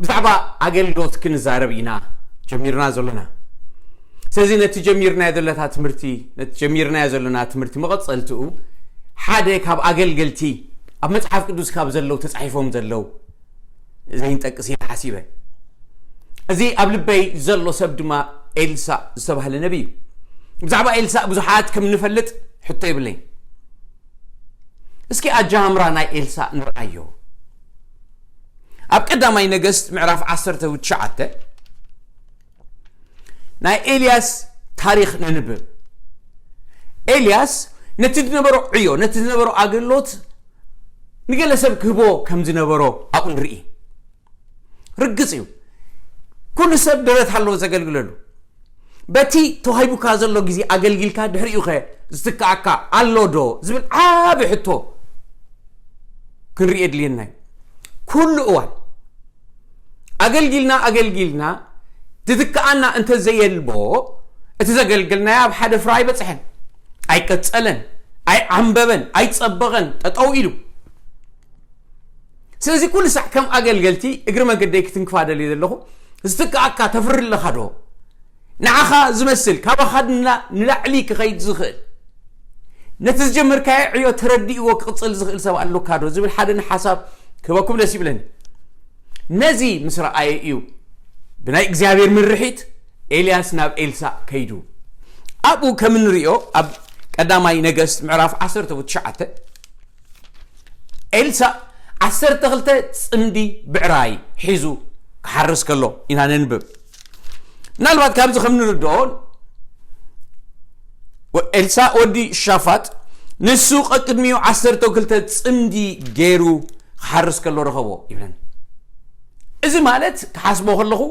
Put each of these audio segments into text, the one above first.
ብዛዕባ ኣገልግሎት ክንዛረብ ኢና ጀሚርና ዘለና። ስለዚ ነቲ ጀሚርናዮ ዘለታ ትምህርቲ ነቲ ጀሚርናዮ ዘለና ትምህርቲ መቐጸልትኡ ሓደ ካብ ኣገልገልቲ ኣብ መጽሓፍ ቅዱስ ካብ ዘለዉ ተጻሒፎም ዘለዉ ዘይንጠቅስ ኢለ ሓሲበ። እዚ ኣብ ልበይ ዘሎ ሰብ ድማ ኤልሳእ ዝተባህለ ነቢይ እዩ። ብዛዕባ ኤልሳእ ብዙሓት ከም ንፈልጥ ሕቶ የብለይን። እስኪ ኣጀማምራ ናይ ኤልሳእ ንርኣዮ። ኣብ ቀዳማይ ነገስት ምዕራፍ ዓሰርተ ትሽዓተ ናይ ኤልያስ ታሪኽ ነንብብ። ኤልያስ ነቲ ዝነበሮ ዕዮ ነቲ ዝነበሮ ኣገልግሎት ንገለ ሰብ ክህቦ ከም ዝነበሮ ኣብኡ ንርኢ። ርግጽ እዩ፣ ኩሉ ሰብ ደረት ኣለዎ ዘገልግለሉ። በቲ ተዋሂቡካ ዘሎ ግዜ ኣገልጊልካ ድሕሪኡ ኸ ዝትክኣካ ኣሎ ዶ ዝብል ዓቢ ሕቶ ክንርኢ የድልየና እዩ። ኩሉ እዋን ኣገልጊልና ኣገልጊልና ዝትክኣና እንተዘየልቦ እቲ ዘገልገልናዮ ኣብ ሓደ ፍረ ኣይበጽሐን፣ ኣይቀጸለን፣ ኣይዓንበበን፣ ኣይጸበቐን፣ ጠጠው ኢሉ። ስለዚ ኩሉ ሳዕ ከም ኣገልገልቲ እግሪ መገደይ ክትንክፋ ደልየ ዘለኹ፣ ዝትክኣካ ተፍሪ ኣለኻ ዶ? ንዓኻ ዝመስል ካባኻ ንላ- ንላዕሊ ክኸይድ ዝኽእል ነቲ ዝጀመርካዮ ዕዮ ተረዲእዎ ክቕጽል ዝኽእል ሰብ ኣሎካ ዶ ዝብል ሓደ ሓሳብ ክህበኩም ደስ ይብለኒ። ነዚ ምስ ረኣየ እዩ ብናይ እግዚኣብሔር ምርሒት ኤልያስ ናብ ኤልሳእ ከይዱ። ኣብኡ ከም እንሪኦ ኣብ ቀዳማይ ነገስት ምዕራፍ ዓሰርተ ትሽዓተ ኤልሳእ ዓሰርተ ክልተ ጽምዲ ብዕራይ ሒዙ ክሓርስ ከሎ ኢና ነንብብ። ምናልባት ካብዚ ከም ንርድኦ ኤልሳእ ወዲ ሻፋጥ ንሱ ቀቅድሚኡ ዓሰርተ ክልተ ጽምዲ ገይሩ ክሓርስ ከሎ ረኸቦ ይብለን። እዚ ማለት ክሓስቦ ከለኹ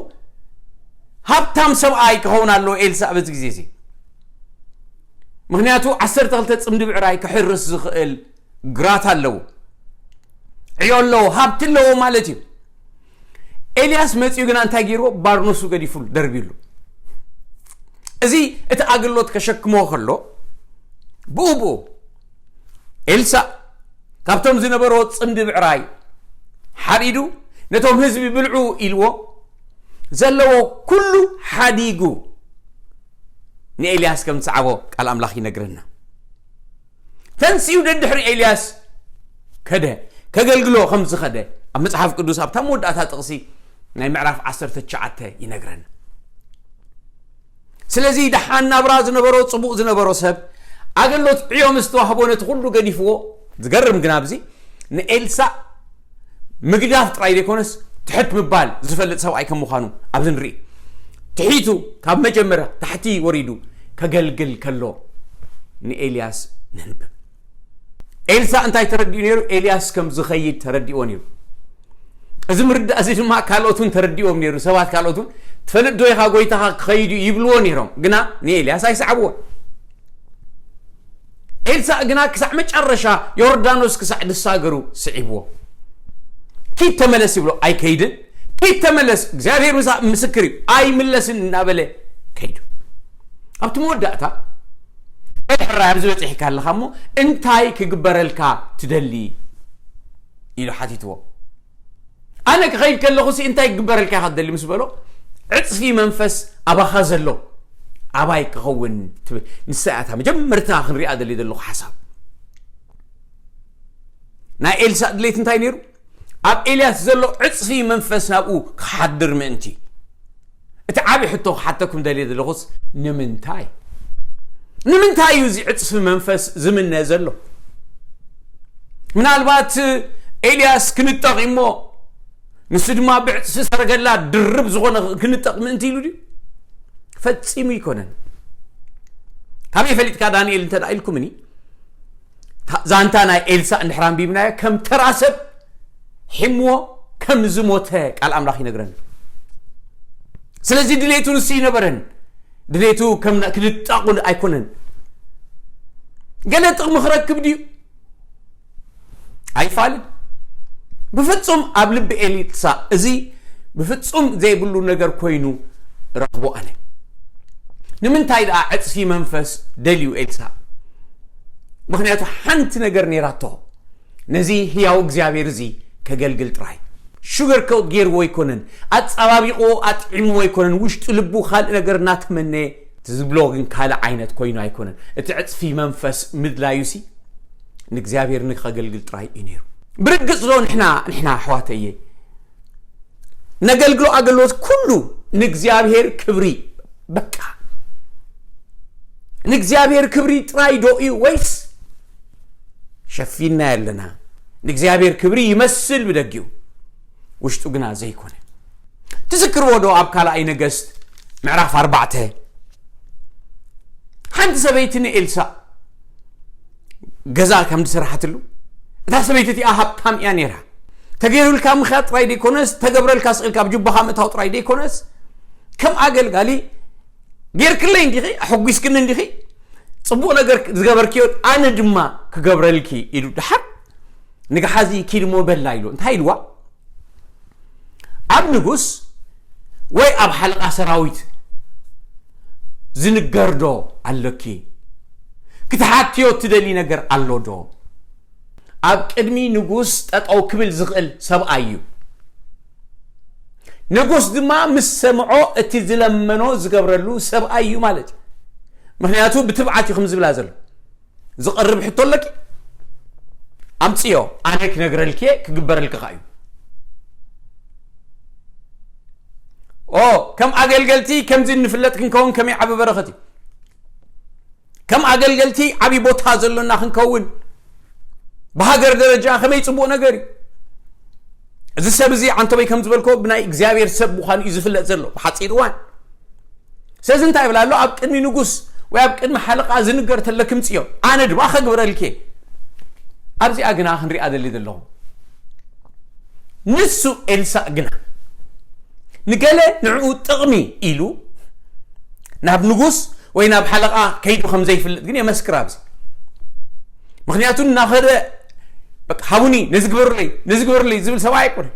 ሃብታም ሰብኣይ ክኸውን ኣለዎ ኤልሳእ በዚ ግዜ እዚ። ምክንያቱ ዓሰርተ ክልተ ጽምዲ ብዕራይ ክሕርስ ዝኽእል ግራት ኣለዎ፣ ዕዮ ኣለዎ፣ ሃብቲ ኣለዎ ማለት እዩ። ኤልያስ መጺኡ ግና እንታይ ገይርዎ? ባርኖሱ ገዲፉሉ ደርቢሉ። እዚ እቲ ኣገልግሎት ከሸክሞ ከሎ ብኡ ብኡ ኤልሳእ ካብቶም ዝነበሮ ጽምዲ ብዕራይ ሓሪዱ ነቶም ህዝቢ ብልዑ ኢልዎ ዘለዎ ኩሉ ሓዲጉ ንኤልያስ ከም ዝሰዓቦ ቃል ኣምላኽ ይነግረና። ተንሲኡ ደድሕሪ ኤልያስ ከደ፣ ከገልግሎ ከም ዝኸደ ኣብ መጽሓፍ ቅዱስ ኣብታ መወዳእታ ጥቕሲ ናይ ምዕራፍ ዓሰርተ ትሽዓተ ይነግረና። ስለዚ ደሓን ናብራ ዝነበሮ ጽቡቕ ዝነበሮ ሰብ ኣገልግሎት ዕዮ ምስ ተዋህቦ ነቲ ኩሉ ገዲፍዎ። ዝገርም ግን ኣብዚ ንኤልሳእ ምግዳፍ ጥራይ ዘይኮነስ ትሕት ምባል ዝፈልጥ ሰብኣይ ከም ምዃኑ ኣብዚ ንርኢ። ትሒቱ ካብ መጀመርያ ታሕቲ ወሪዱ ከገልግል ከሎ ንኤልያስ ነንብብ። ኤልሳእ እንታይ ተረዲኡ ነይሩ? ኤልያስ ከም ዝኸይድ ተረዲእዎ ነይሩ። እዚ ምርዳእ እዚ ድማ ካልኦት እውን ተረዲእዎም ነይሩ። ሰባት ካልኦት እውን ትፈልጥ ዶ ኢኻ ጎይታኻ ክኸይድ እዩ ይብልዎ ነይሮም፣ ግና ንኤልያስ ኣይሰዓብዎን። ኤልሳእ ግና ክሳዕ መጨረሻ ዮርዳኖስ ክሳዕ ድሳገሩ ስዒብዎ። ኪድ ተመለስ ይብሎ፣ ኣይከይድን። ኪድ ተመለስ፣ እግዚኣብሔር ምሳ ምስክር እዩ፣ ኣይምለስን እናበለ ከይዱ። ኣብቲ መወዳእታ ሕራይ ኣብዚ በፂሕካ ኣለኻ እሞ እንታይ ክግበረልካ ትደሊ ኢሉ ሓቲትዎ። ኣነ ክኸይድ ከለኹ ሲ እንታይ ክግበረልካ ኢኻ ትደሊ ምስ በሎ፣ ዕፅፊ መንፈስ ኣባኻ ዘሎ ኣባይ ክኸውን ትብል። ንሳ እያ እታ መጀመርታ ክንሪኣ ደሊ ዘለኹ ሓሳብ። ናይ ኤልሳእ ድሌት እንታይ ነይሩ? ኣብ ኤልያስ ዘሎ ዕፅፊ መንፈስ ናብኡ ክሓድር ምእንቲ። እቲ ዓብዪ ሕቶ ክሓተኩም ደልየ ዘለኹስ ንምንታይ? ንምንታይ እዩ እዚ ዕፅፊ መንፈስ ዝምነ ዘሎ? ምናልባት ኤልያስ ክንጠቕ እሞ ንሱ ድማ ብዕፅፊ ሰረገላ ድርብ ዝኾነ ክንጠቕ ምእንቲ ኢሉ ድዩ? ፈጺሙ ኣይኮነን። ካበይ ፈሊጥካ ዳንኤል እንተ ደኣ ኢልኩምኒ፣ ታ- ዛንታ ናይ ኤልሳእ እንድሕር ኣንቢብናዮ ከም ተራ ሰብ ሒምዎ ከም ዝሞተ ቃል ኣምላኽ ይነግረን። ስለዚ ድሌቱ ንሱ ይነበረን። ድሌቱ ከም ና- ክንጣቑ ኣይኮነን። ገለ ጥቕሚ ክረክብ ድዩ? ኣይፋልን። ብፍጹም ኣብ ልቢ ኤልሳእ እዚ ብፍጹም ዘይብሉ ነገር ኮይኑ ረኽቦ ኣነ። ንምንታይ ደኣ ዕፅፊ መንፈስ ደልዩ ኤልሳእ? ምኽንያቱ ሓንቲ ነገር ነይራቶ፣ ነዚ ህያው እግዚኣብሔር እዚ ከገልግል ጥራይ። ሹገር ኮት ገይርዎ ኣይኮነን፣ ኣጸባቢቕዎ ኣጥዒምዎ ኣይኮነን። ውሽጡ ልቡ ካልእ ነገር እናተመነየ፣ እቲ ዝብሎ ግን ካልእ ዓይነት ኮይኑ ኣይኮነን። እቲ ዕጽፊ መንፈስ ምድላዩሲ ንእግዚኣብሔር ንኸገልግል ጥራይ እዩ ነይሩ። ብርግጽ ዶ ንሕና ንሕና ኣሕዋተየ ነገልግሎ ኣገልግሎት ኩሉ ንእግዚኣብሔር ክብሪ፣ በቃ ንእግዚኣብሔር ክብሪ ጥራይ ዶ እዩ ወይስ ሸፊና ያለና? ንእግዚኣብሔር ክብሪ ይመስል ብደጊኡ፣ ውሽጡ ግና ዘይኮነ። ትዝክርዎ ዶ ኣብ ካልኣይ ነገስት ምዕራፍ ኣርባዕተ ሓንቲ ሰበይቲ ንኤልሳእ ገዛ ከም ዝሰራሕትሉ? እታ ሰበይቲ እቲኣ ሃብታም እያ ነይራ። ተገይሩልካ ምኽያድ ጥራይ ደይኮነስ፣ ተገብረልካ ስቕ ኢልካ ኣብ ጁባኻ ምእታው ጥራይ ደይኮነስ፣ ከም ኣገልጋሊ ጌርክለይ እንዲኺ፣ ኣሐጒስክኒ እንዲኺ፣ ጽቡቕ ነገር ዝገበርክዮ ኣነ ድማ ክገብረልኪ ኢሉ ድሓር ንግሓዚ ኪድ እሞ በላ ኢሉ እንታይ ኢልዋ? ኣብ ንጉስ ወይ ኣብ ሓለቓ ሰራዊት ዝንገር ዶ ኣለኪ? ክትሓትዮ እትደሊ ነገር ኣሎ ዶ? ኣብ ቅድሚ ንጉስ ጠጠው ክብል ዝኽእል ሰብኣይ እዩ። ንጉስ ድማ ምስ ሰምዖ እቲ ዝለመኖ ዝገብረሉ ሰብኣይ እዩ ማለት እዩ። ምኽንያቱ ብትብዓት እዩ ከም ዝብላ ዘሎ። ዝቐርብ ሕቶ ኣለኪ? ኣምጽዮ፣ ኣነ ክነግረልኪ እየ፣ ክግበረልኪ ከኣ እዩ። ኦ፣ ከም ኣገልገልቲ ከምዚ እንፍለጥ ክንከውን ከመይ ዓቢ በረኸት እዩ። ከም ኣገልገልቲ ዓቢ ቦታ ዘሎና ክንከውን ብሃገር ደረጃ ከመይ ጽቡቕ ነገር እዩ። እዚ ሰብ እዚ ዓንተበይ ከም ዝበልኮ ብናይ እግዚኣብሔር ሰብ ምዃኑ እዩ ዝፍለጥ ዘሎ ብሓጺር እዋን። ስለዚ እንታይ ይብል ኣሎ? ኣብ ቅድሚ ንጉስ ወይ ኣብ ቅድሚ ሓለቓ ዝንገር ተለኪ ምጽዮ፣ ኣነ ድማ ከግብረልኪ እየ። ኣብዚኣ ግና ክንሪኣ ደሊ ዘለኹ፣ ንሱ ኤልሳእ ግና ንገለ ንዕኡ ጥቕሚ ኢሉ ናብ ንጉስ ወይ ናብ ሓለቓ ከይዱ ከም ዘይፍልጥ ግን የመስክር። ኣብዚ ምኽንያቱ እናኸደ በቃ ሃቡኒ፣ ነዚ ግበሩለይ፣ ነዚ ግበሩለይ ዝብል ሰብኣይ ኣይኮነ።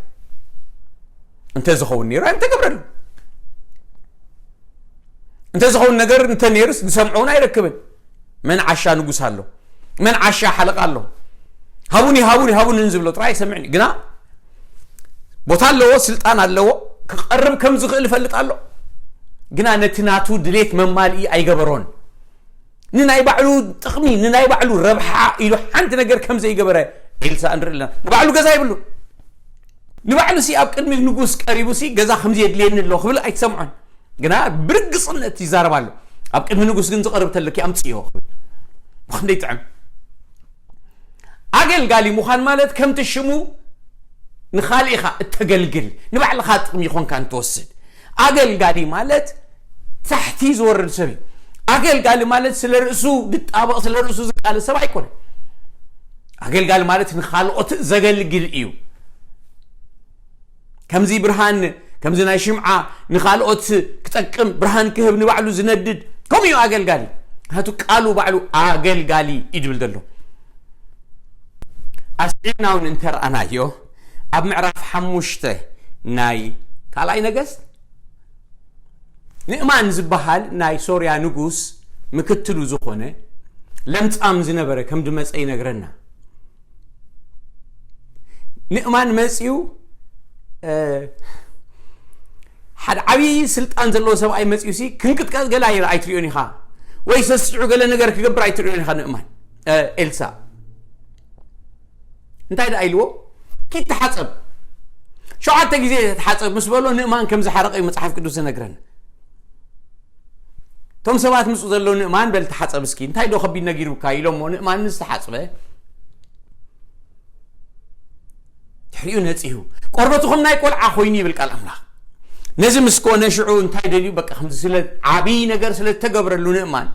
እንተ ዝኸውን ነይሩ ኣይምተገብረሉ። እንተ ዝኸውን ነገር እንተ ነይሩስ ዝሰምዖ እውን ኣይረክብን። መን ዓሻ ንጉስ ኣሎ፣ መን ዓሻ ሓለቓ ኣሎ፣ ሃቡኒ ሃቡኒ ሃቡኒ ዝብሎ ጥራይ ኣይሰምዕን እዩ። ግና ቦታ ኣለዎ፣ ስልጣን ኣለዎ፣ ክቐርብ ከም ዝኽእል ይፈልጥ ኣሎ። ግና ነቲ ናቱ ድሌት መማልኢ ኣይገበሮን። ንናይ ባዕሉ ጥቕሚ፣ ንናይ ባዕሉ ረብሓ ኢሉ ሓንቲ ነገር ከም ዘይገበረ ኤልሳ ንርኢ ኣለና። ንባዕሉ ገዛ ይብሉ። ንባዕሉ ሲ ኣብ ቅድሚ ንጉስ ቀሪቡ ሲ ገዛ ከምዚ የድልየኒ ኣሎ ክብል ኣይትሰምዖን። ግና ብርግጽነት ይዛረብ ኣሎ። ኣብ ቅድሚ ንጉስ ግን ዝቐርብ ተለኪ ኣምጽዮ ክብል። ብኽንደይ ጥዕም። ኣገልጋሊ ምዃን ማለት ከምቲ ሽሙ ንኻልእ ኢኻ እተገልግል፣ ንባዕልኻ ጥቕሚ ይኾንካ እንትወስድ። ኣገልጋሊ ማለት ታሕቲ ዝወርድ ሰብ እዩ። ኣገልጋሊ ማለት ስለ ርእሱ ዝጣበቕ፣ ስለ ርእሱ ዝቃለስ ሰብ ኣይኮነን። ኣገልጋሊ ማለት ንኻልኦት ዘገልግል እዩ። ከምዚ ብርሃን፣ ከምዚ ናይ ሽምዓ ንኻልኦት ክጠቅም፣ ብርሃን ክህብ፣ ንባዕሉ ዝነድድ፣ ከምኡ እዩ ኣገልጋሊ። ምክንያቱ ቃሉ ባዕሉ ኣገልጋሊ እዩ ድብል ዘሎ። ኣስዒብና እውን እንተረኣናዮ፣ ኣብ ምዕራፍ ሓሙሽተ ናይ ካልኣይ ነገስት፣ ንእማን ዝበሃል ናይ ሶርያ ንጉስ ምክትሉ ዝኾነ ለምጻም ዝነበረ ከም ድመጸ ይነግረና። ንእማን መጺኡ፣ እ፣ ሓደ ዓብዪ ስልጣን ዘለዎ ሰብኣይ መጺኡ ሲ ክንቅጥቀጥ ገለ ኣይር-፣ ኣይትሪኦን ኢኻ፣ ወይ ሰስዑ ገለ ነገር ክገብር ኣይትሪኦን ኢኻ። ንእማን፣ እ፣ ኤልሳ እንታይ ደኣ ኢልዎ? ኪድ ተሓጸብ። ሸውዓተ ግዜ ተሓጸብ ምስ በሎ ንእማን ከም ዝሓረቐ እዩ መጽሓፍ ቅዱስ ዝነግረን። እቶም ሰባት ምስኡ ዘለዉ ንእማን በል ተሓጸብ እስኪ፣ እንታይ ዶ ከቢድ ነጊሩካ ኢሎሞ ንእማን ምስ ተሓጽበ ድሕሪኡ ነጺሁ፣ ቆርበቱ ከም ናይ ቆልዓ ኮይኑ ይብል ቃል ኣምላኽ። ነዚ ምስ ኮነ ሽዑ እንታይ ደልዩ? በቃ ከምዚ ስለ ዓብዪ ነገር ስለ ዝተገብረሉ ንእማን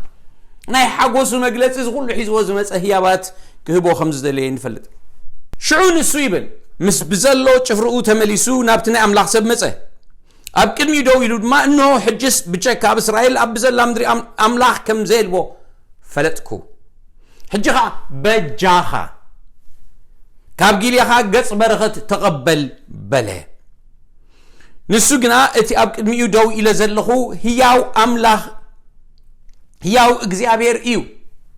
ናይ ሓጎሱ መግለጺ እዚ ኩሉ ሒዝዎ ዝመጸ ህያባት ክህቦ ከም ዝደለየ ንፈልጥ። ሽዑ ንሱ ይብል ምስ ብዘሎ ጭፍርኡ ተመሊሱ ናብቲ ናይ ኣምላኽ ሰብ መጸ። ኣብ ቅድሚኡ ደው ኢሉ ድማ እንሆ ሕጅስ ብጀካ ኣብ እስራኤል ኣብ ብዘላ ምድሪ ኣም-፣ ኣምላኽ ከም ዘየልቦ ፈለጥኩ። ሕጂ ኸኣ በጃኻ ካብ ጊልያኻ ገጽ በረኸት ተቐበል በለ። ንሱ ግና እቲ ኣብ ቅድሚኡ ደው ኢለ ዘለኹ ህያው ኣምላኽ ህያው እግዚኣብሔር እዩ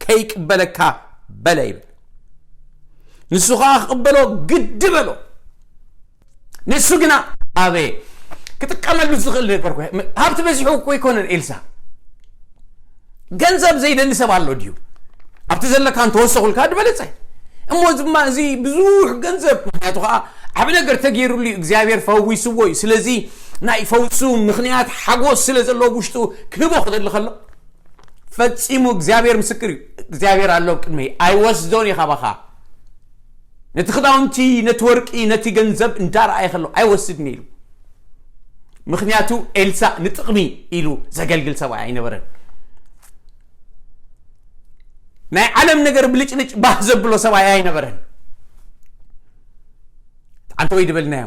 ከይቅበለካ በለ ይብል። ንሱ ኸኣ ክቕበሎ ግዲ በሎ። ንሱ ግና ኣበየ ክጥቀመሉ ዝኽእል ነገር ኮ-፣ ሃብቲ በዚሑ እኮ ኣይኮነን ኤልሳ። ገንዘብ ዘይደሊ ሰብ ኣሎ ድዩ? ኣብቲ ዘለካ እንተወሰኹልካ ዝበለጸ። እሞ ድማ እዚ ብዙሕ ገንዘብ፣ ምኽንያቱ ከዓ ዓቢ ነገር ተገይሩሉ እዩ፣ እግዚኣብሔር ፈዊስዎ እዩ። ስለዚ ናይ ፈውሱ ምኽንያት ሓጎስ ስለ ዘለዎ ውሽጡ ክህቦ ክደሊ ከሎ፣ ፈጺሙ እግዚኣብሔር ምስክር እዩ። እግዚኣብሔር ኣሎ ኣብ ቅድመይ፣ ኣይወስዶን እዩ ካባኻ። ነቲ ክዳውንቲ፣ ነቲ ወርቂ፣ ነቲ ገንዘብ እንዳረኣየ ከሎ ኣይወስድን ኢሉ። ምኽንያቱ ኤልሳ ንጥቕሚ ኢሉ ዘገልግል ሰብኣይ ኣይነበረን። ናይ ዓለም ነገር ብልጭልጭ ባህ ዘብሎ ሰብኣይ ኣይነበረን። ኣንተ ወይ ድበልናዮ፣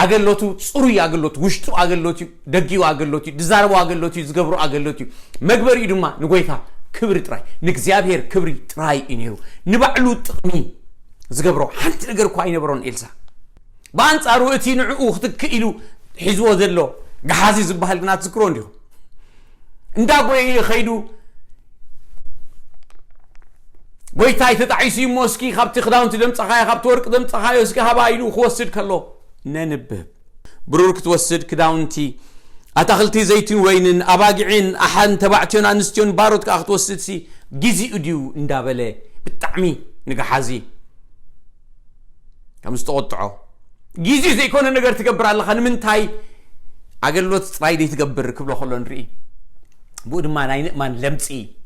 ኣገሎቱ ጽሩይ ኣገሎት፣ ውሽጡ ኣገሎት እዩ፣ ደጊኡ ኣገሎት እዩ፣ ዝዛረቦ ኣገሎት እዩ፣ ዝገብሮ ኣገሎት እዩ። መግበሪኡ ድማ ንጎይታ ክብሪ ጥራይ፣ ንእግዚኣብሔር ክብሪ ጥራይ እዩ ነይሩ። ንባዕሉ ጥቕሚ ዝገብሮ ሓንቲ ነገር እኳ ኣይነበሮን ኤልሳ። ብኣንጻሩ እቲ ንዕኡ ክትክእ ኢሉ ሒዝዎ ዘሎ ገሓዚ ዝበሃል ግና ትዝክሮ እንዲኹም? እንዳ ጎየ ከይዱ፣ "ጎይታይ ተጣዒሱ እሞ እስኪ ካብቲ ክዳውንቲ ደምጸኻዮ፣ ካብቲ ወርቂ ደምጸኻዮ እስኪ ሃባ" ኢሉ ክወስድ ከሎ ነንብብ። ብሩር ክትወስድ ክዳውንቲ፣ ኣታኽልቲ ዘይትን ወይንን፣ ኣባጊዕን ኣሓን፣ ተባዕትዮን ኣንስትዮን ባሮት ከኣ ክትወስድሲ ጊዜኡ ድዩ እንዳበለ ብጣዕሚ ንገሓዚ ከም ዝተቖጥዖ፣ "ጊዜኡ ዘይኮነ ነገር ትገብር ኣለኻ፣ ንምንታይ ኣገልግሎት ጥራይ ዘይትገብር?" ክብሎ ከሎ ንርኢ። ብኡ ድማ ናይ ንእማን ለምጺ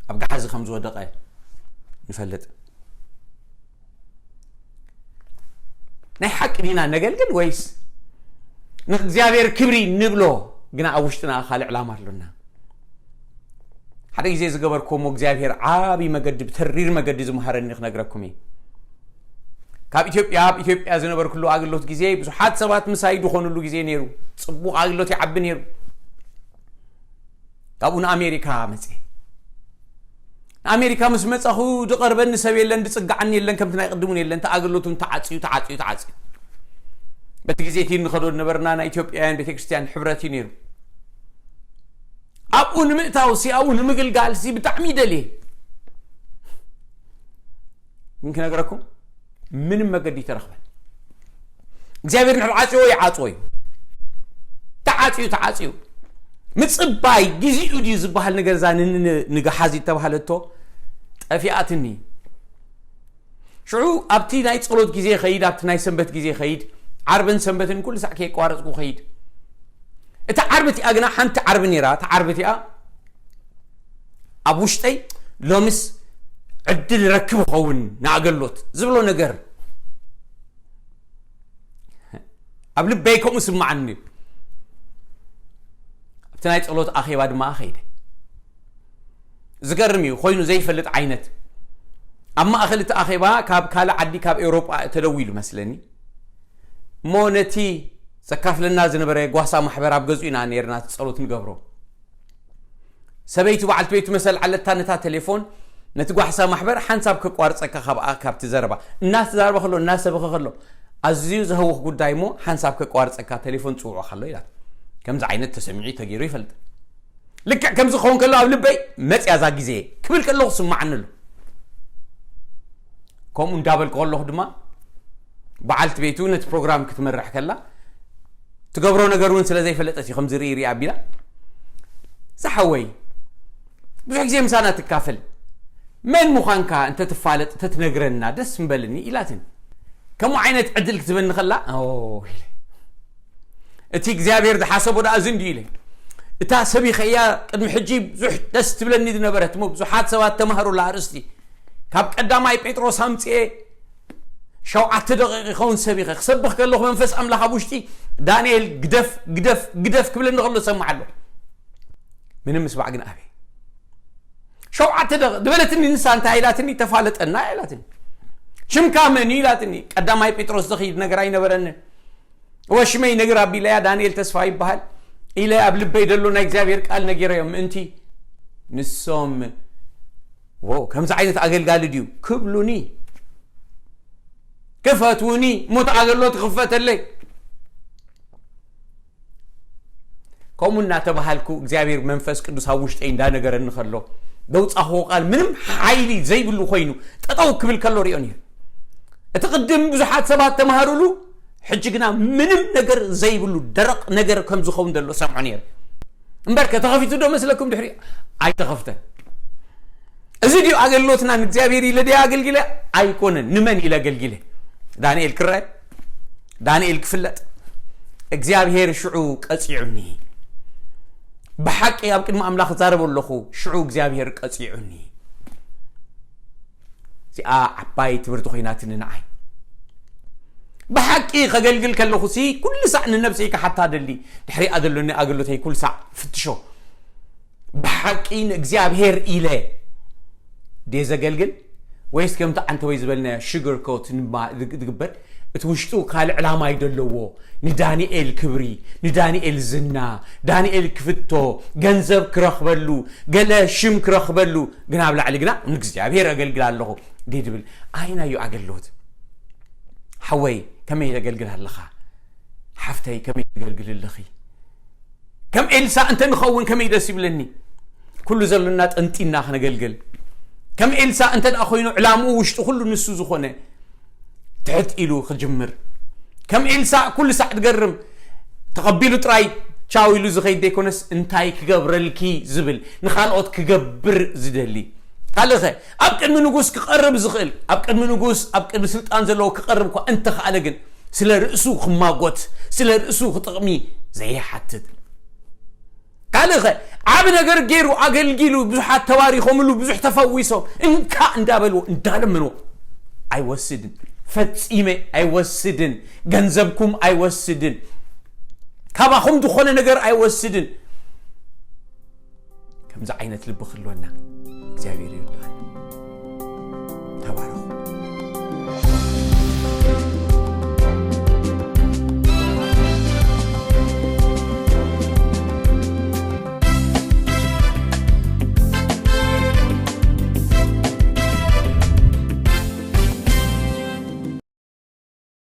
ኣብ ገሓዚ ከም ዝወደቐ ንፈልጥ። ናይ ሓቂ ዲና ነገልግል ወይስ ንእግዚኣብሔር ክብሪ ንብሎ ግና ኣብ ውሽጥና ካልእ ዕላማ ኣሎና? ሓደ ግዜ ዝገበርኩዎ እሞ እግዚኣብሔር ዓቢ መገዲ፣ ብተሪር መገዲ ዝመሃረኒ ክነግረኩም እየ። ካብ ኢትዮጵያ፣ ኣብ ኢትዮጵያ ዝነበርኩሉ ኣገልግሎት ግዜ ብዙሓት ሰባት ምሳይ ዝኾኑሉ ግዜ ነይሩ። ጽቡቕ ኣገልግሎት ይዓቢ ነይሩ። ካብኡ ንኣሜሪካ መጽየ። ንኣሜሪካ ምስ መጻኹ ዝቐርበኒ ሰብ የለን፣ ዝጽግዓኒ የለን፣ ከምቲ ናይ ቅድሙን የለን። እቲ ኣገልግሎት እውን ተዓጽዩ፣ ተዓጽዩ፣ ተዓጽዩ። በቲ ግዜ እቲ ንኸዶ ዝነበርና ናይ ኢትዮጵያውያን ቤተክርስትያን ሕብረት እዩ ነይሩ። ኣብኡ ንምእታው ሲ፣ ኣብኡ ንምግልጋል ሲ ብጣዕሚ ይደልየ። ግን ክነግረኩም ምንም መገዲ ይተረኽበን። እግዚኣብሔር ንሕር ዓጽዮ ይዓጽዎ እዩ። ተዓጽዩ፣ ተዓጽዩ። ምጽባይ ግዚኡ ድዩ ዝበሃል ነገር እዛ ን-፣ ን-፣ ን-፣ ንገሓዚ እተባህለቶ ጠፊኣትኒ። ሽዑ ኣብቲ ናይ ጸሎት ግዜ ኸይድ፣ ኣብቲ ናይ ሰንበት ግዜ ኸይድ፣ ዓርብን ሰንበትን ኩሉ ሳዕ ከየቋረጽኩ ኸይድ። እታ ዓርቢ እቲኣ ግና ሓንቲ ዓርቢ ነይራ፣ እታ ዓርቢ እቲኣ ኣብ ውሽጠይ ሎምስ ዕድል ረክብ ኸውን ንኣገልግሎት ዝብሎ ነገር ኣብ ልበይ ከምኡ ስምዓኒ። ኣብቲ ናይ ጸሎት ኣኼባ ድማ ኸይደ። ዝገርም እዩ፣ ኮይኑ ዘይፈልጥ ዓይነት። ኣብ ማእኸል እቲ ኣኼባ ካብ ካልእ ዓዲ፣ ካብ ኤውሮጳ ተደዊሉ መስለኒ። እሞ ነቲ ዘካፍለና ዝነበረ ጓሳ ማሕበር ኣብ ገዝኡ ኢና ነይርና እቲ ጸሎት ንገብሮ። ሰበይቱ በዓልቲ ቤቱ መሰል ዓለታ ነታ ቴሌፎን ነቲ ጓሳ ማሕበር ሓንሳብ ከቋርጸካ ካብኣ ካብቲ ዘረባ እናተዛረበ ከሎ እናሰበኸ ከሎ ኣዝዩ ዘህውኽ ጉዳይ እሞ ሓንሳብ ከቋርጸካ ቴሌፎን ጽውዖ ከሎ ኢላት። ከምዚ ዓይነት ተሰሚዑ ተገይሩ ይፈልጥ። ልክዕ ከምዚ ክኸውን ከሎ ኣብ ልበይ መጽያ እዛ ግዜ ክብል ከለኹ ስምዓኒ ኣሎ። ከምኡ እንዳበልኩ ከለኹ ድማ በዓልቲ ቤቱ ነቲ ፕሮግራም ክትመርሕ ከላ ትገብሮ ነገር እውን ስለ ዘይፈለጠት እዩ ከምዚ ርኢ ርኢ ኣቢላ። ዝሓወይ ብዙሕ ግዜ ምሳና ትካፈል፣ መን ምዃንካ እንተትፋለጥ እንተትነግረና ደስ ምበልኒ ኢላትኒ። ከምኡ ዓይነት ዕድል ክትበኒ ከላ፣ ኦ፣ ኢለ፣ እቲ እግዚኣብሔር ዝሓሰቦ ደኣ እዚ እንድዩ ኢለ። እታ ሰቢኸያ ቅድሚ ሕጂ ብዙሕ ደስ ትብለኒ ዝነበረት እሞ ብዙሓት ሰባት ተማህሩላ ኣርእስቲ፣ ካብ ቀዳማይ ጴጥሮስ ኣምጽኤ ሸውዓተ ደቂቕ ይኸውን ሰቢኸ ክሰብኽ ከለኹ መንፈስ ኣምላኽ ኣብ ውሽጢ፣ "ዳንኤል ግደፍ፣ ግደፍ፣ ግደፍ" ክብለኒ ከሎ እሰምዕ ኣለኹ። ምንም ምስማዕ ግን ኣበይ። ሸውዓተ ደቂቕ ዝበለትኒ ንሳ እንታይ ኢላትኒ? "ተፋለጠና" ኢላትኒ። "ሽምካ መን እዩ?" ኢላትኒ። ቀዳማይ ጴጥሮስ ዝኸይድ ነገር ኣይነበረንን። "እወ ሽመይ ነገር ኣቢለያ፣ ዳንኤል ተስፋ ይበሃል" ኢለ ኣብ ልበይ ዘሎ ናይ እግዚኣብሔር ቃል ነጊረዮም። ምእንቲ ንሶም፣ "ዎ፣ ከምዚ ዓይነት ኣገልጋሊ ድዩ?" ክብሉኒ፣ ክፈትዉኒ፣ እሞ እቲ ኣገልግሎት ክኽፈተለይ። ከምኡ እናተባሃልኩ እግዚኣብሔር መንፈስ ቅዱስ ኣብ ውሽጠይ እንዳነገረኒ ከሎ፣ ዘውጻኽዎ ቃል ምንም ሓይሊ ዘይብሉ ኮይኑ ጠጠው ክብል ከሎ ሪኦ ነይሩ። እቲ ቅድም ብዙሓት ሰባት ተማሃሩሉ፣ ሕጂ ግና ምንም ነገር ዘይብሉ ደረቕ ነገር ከም ዝኸውን ዘሎ ሰምዖ ነይረ። እምበር ከተኸፊቱ ዶ መስለኩም? ድሕሪ ኣይተኸፍተን። እዚ ድዩ ኣገልግሎትና? ንእግዚኣብሔር ኢለ ድየ ኣገልጊለ? ኣይኮነን። ንመን ኢለ ኣገልጊለ? ዳንኤል ክረአ፣ ዳንኤል ክፍለጥ፣ እግዚኣብሔር ሽዑ ቀጺዑኒ። ብሓቂ ኣብ ቅድሚ ኣምላኽ እዛረብ ኣለኹ፣ ሽዑ እግዚኣብሔር ቀጺዑኒ። እዚኣ ዓባይ ትምህርቲ ኮይናትኒ ንዓይ። ብሓቂ ከገልግል ከለኹ ሲ ኩሉ ሳዕ ንነብሰይ ክሓታ ደሊ፣ ድሕሪኣ ዘሎኒ ኣገልግሎተይ ኩሉ ሳዕ ፍትሾ። ብሓቂ ንእግዚኣብሔር ኢለ ድየ ዘገልግል፣ ወይስ ከምቲ ዓንተወይ ዝበልናዮ ሽገር ኮት ዝግበር፣ እቲ ውሽጡ ካልእ ዕላማ እዩ ዘለዎ? ንዳንኤል ክብሪ፣ ንዳንኤል ዝና፣ ዳንኤል ክፍቶ፣ ገንዘብ ክረኽበሉ፣ ገለ ሽም ክረኽበሉ፣ ግን ኣብ ላዕሊ ግና ንእግዚኣብሔር ኣገልግል ኣለኹ ድብል። ኣይናዩ ኣገልግሎት? ሓወይ፣ ከመይ ተገልግል ኣለኻ? ሓፍተይ፣ ከመይ ተገልግል ኣለኺ? ከም ኤልሳ እንተ ንኸውን ከመይ ደስ ይብለኒ። ኩሉ ዘለና ጠንጢና ክነገልግል። ከም ኤልሳ እንተ ደኣ ኮይኑ፣ ዕላምኡ ውሽጡ ኩሉ ንሱ ዝኾነ፣ ትሕት ኢሉ ክጅምር። ከም ኤልሳ ኩሉ ሳዕ ትገርም፣ ተቐቢሉ ጥራይ ቻው ኢሉ ዝኸይድ ዘይኮነስ፣ እንታይ ክገብረልኪ ዝብል፣ ንኻልኦት ክገብር ዝደሊ። ካልእኸ፣ ኣብ ቅድሚ ንጉስ ክቐርብ ዝኽእል፣ ኣብ ቅድሚ ንጉስ፣ ኣብ ቅድሚ ስልጣን ዘለዎ ክቐርብ እኳ እንተኸኣለ ግን፣ ስለ ርእሱ ክማጎት፣ ስለ ርእሱ ክጥቕሚ ዘይሓትት። ካልእኸ፣ ዓቢ ነገር ገይሩ ኣገልጊሉ፣ ብዙሓት ተባሪኾምሉ፣ ብዙሕ ተፈዊሶም፣ እንካ እንዳበልዎ፣ እንዳለመንዎ፣ ኣይወስድን፣ ፈጺመ ኣይወስድን፣ ገንዘብኩም ኣይወስድን፣ ካባኹም ዝኾነ ነገር ኣይወስድን። ከምዚ ዓይነት ልቢ ክህልወና እግዚኣብሔር ይርዳና።